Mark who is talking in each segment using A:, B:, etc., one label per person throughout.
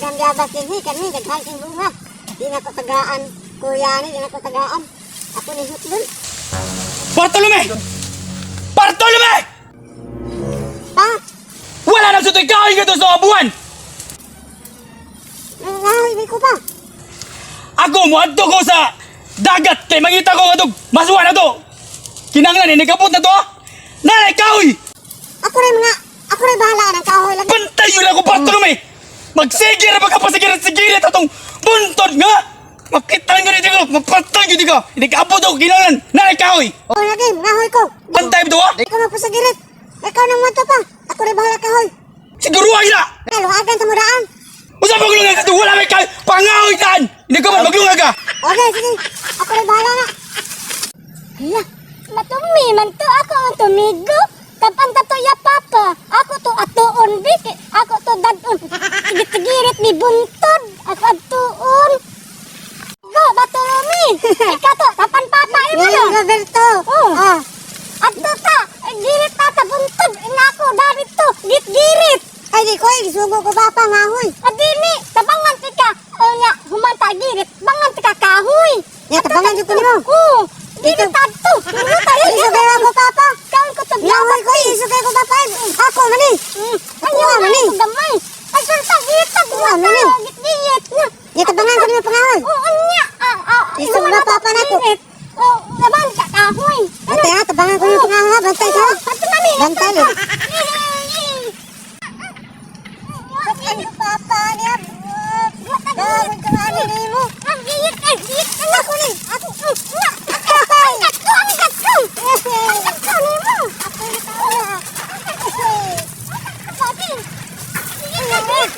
A: Daghang biyabas din hi kani, daghan king bunga. Di na ko tagaan. Kuya ni, di na ko tagaan. Ako ni hutlon.
B: Bartolome! Bartolome!
A: Pa,
B: Wala nang sutoy kahoy nga to sa abuan!
A: nangahoy ko pa.
B: Ako moadto ko sa dagat kay mangita ko ngadtong masuwa na to. Kinanglan ini kapot na to ah. Nanay kahoy!
A: Ako rin mga, ako rin bahala ng kahoy lang.
B: Bantay yun ako, Bartolome! Magsige ra pagkapasigir at sigir atong buntod nga! Makita nga nito ko, mapatay yun ka! Hindi ka abot ako kinanglan! Nanay kahoy!
A: O lagi, ngahoy ko.
B: Bantay ba to ah?
A: Di ko magpasagirit. Ikaw nang manto pa. Ako rin bahala kahoy.
B: Siguro ay na!
A: Kaluagan sa mudaan.
B: Usa maglungag ka to, wala may kahoy! Pangahoy taan! Hindi ka man maglungag ka!
A: Okay, sige. Ako rin bahala na.
C: Hala, matumi man to ako ang tumigo. Tapan ta to ya papa. Ako to atuon bi. Ako to dadon. Tigirit ni buntod. Ako atuon. Go, Bartolome. Ikaw to, tapan papa imo
A: Ngayon,
C: no.
A: Roberto.
C: Oh.
A: Ah,
C: Adto ta, girit ta ta buntod. Inako dari to, git-girit.
A: Ay, di ko. Ay, gisugo ko papa ngahoy.
C: Adini, tabangan ti ka. O nga, humanta girit, bangan ti ka kahoy.
A: Ya, tabangan jud ko nimo.
C: Oo,
A: Dito.
C: girit adto. Minuta
A: Isugay ko papa.
C: Kaon ko to
A: Ngahoy ko, isugay ko papa. Ako man eh.
C: Ayaw
A: Kuha
C: na
A: man eh.
C: ako gamay. Ay, sulta, gitag.
A: Kuha man eh.
C: Git-git.
A: Ya, tabangan ko nimo pangahoy.
C: Oo, nya. Ah, ah,
A: Isog
C: inuman
A: na
C: ako,
A: papa na to.
C: girit. Oo, laban ka kahoy.
A: Bantay ha, tabangan ko nimo pangahoy ha. Bantay ka.
C: Ato nami.
A: Bantay lo.
C: Ano
A: Papa niya. Gawin ka nga ni nimo.
C: Ang git, ay git.
A: Ako ni.
C: Ako, nga. Angkat ko, angkat ko. Angkat ko nimo.
A: Ako ni tao.
C: Sabi. Git, git.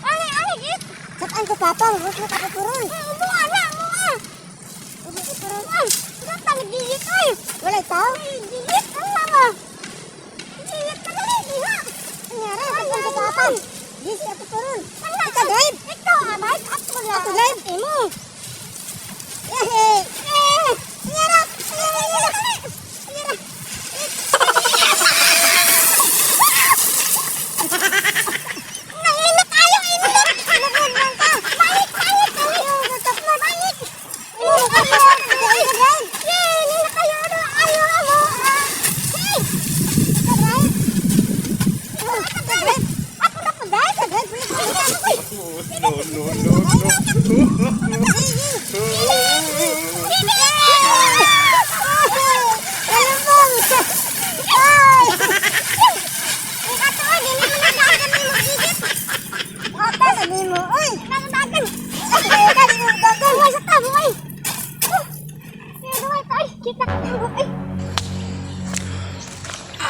C: Ani, ani, git.
A: Sakaan ko papa, huwag mo kapupuron.
C: Mua na, mua.
A: Huwag mo kapupuron.
C: Ay, gata nagigit ay.
A: Walay tao.
C: Gigit ang mama. Gigit ka dali, diha.
A: Anyara, sakaan ko papa. Gisi ako puron.
C: Ano?
A: Ikaw drive.
C: Ikaw abay, ako lang.
A: Ako drive.
C: Imo.
A: Yehey.
C: Eh,
A: Anyara, anyara, anyara. Anyara.
C: Nanginit ayo init.
A: Lugod man ka.
C: Balik, balik, balik.
A: Ayaw, gutok mo.
C: Balik.
A: Imo, ako, ako drive.
C: Yay, nila kayo ano, ayo amo. Ah, hey,
A: Ikaw drive. Ikaw drive.
C: ako na po dahil.
A: Ikaw drive.
D: No, no, no, no.
A: Kalambong. Ay.
C: Ato, dili mo na dagan ni mo gigit.
A: Ata sa nimo, oy.
C: Nagdagan.
A: Ay, ka di mo dagan.
C: Buhay sa tabo ay. Ay, ay, kita. Ay.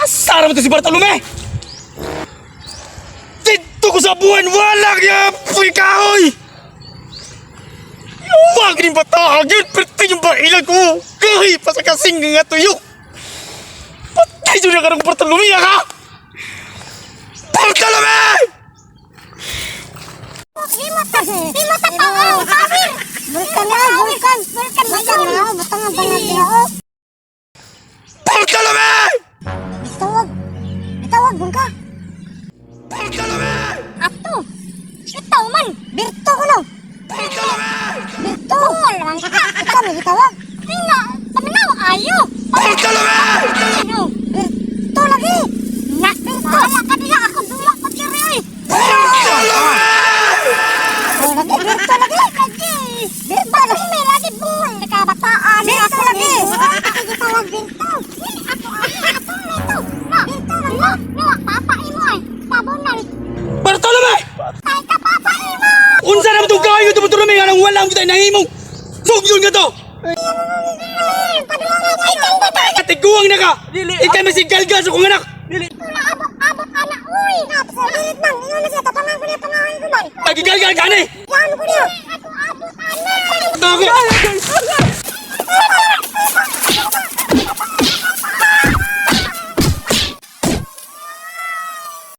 B: Asara mo to si Bartolome! Dito ko sa buwan, wala kaya puy kahoy! Luwag ni bata, yun, perti yung bailan ko! Kahoy, pa sa kasing nga tuyok! Patay yun na karong Bartolome, ha? Bartolome!
C: Di mo ta paang pawir.
A: Bulkan na, bulkan.
C: Bulkan na
A: Bulkan
C: yun.
A: na, butang ang bangag niya, oh.
B: Bartolome!
A: Bitawag. Bitawag, bungka.
B: Bartolome!
C: Ato. Itaw man.
A: Birto ko no.
B: Bartolome!
A: Birto.
C: Tungol man ka.
A: Ikaw may gitawag.
C: Tina, paminaw ayo.
B: Bartolome!
C: Ano?
A: Birto lagi.
C: Na, wala ka diha ako dula pa kiri oy.
B: Bartolome!
A: Oh, lagi, birto lagi.
C: Lagi.
A: Birto lagi.
C: May lagi bungol ka bataan.
A: Birto lagi. Ako gitawag birto.
C: Ako ayo ato nito. Na,
A: Birto lagi.
C: no, no, papa imo ay. Tabunan.
B: Bartolome!
C: Ay ka papa imo.
B: Unsa naman itong kahoy nga to, Bartolome? Nga nang wala ang kita nahimong sugyon nga to!
C: Ay kang bata.
B: Katiguang na ka! Ikay may sigalgal sa kong anak!
C: Tula abot abot ana uy.
A: Sa dilit man, ingon na siya tapangan ko niya pangahoy ko man.
B: Nagigalgal ka na eh!
A: Yan ko niya.
C: Ako abot ana.
B: Ako!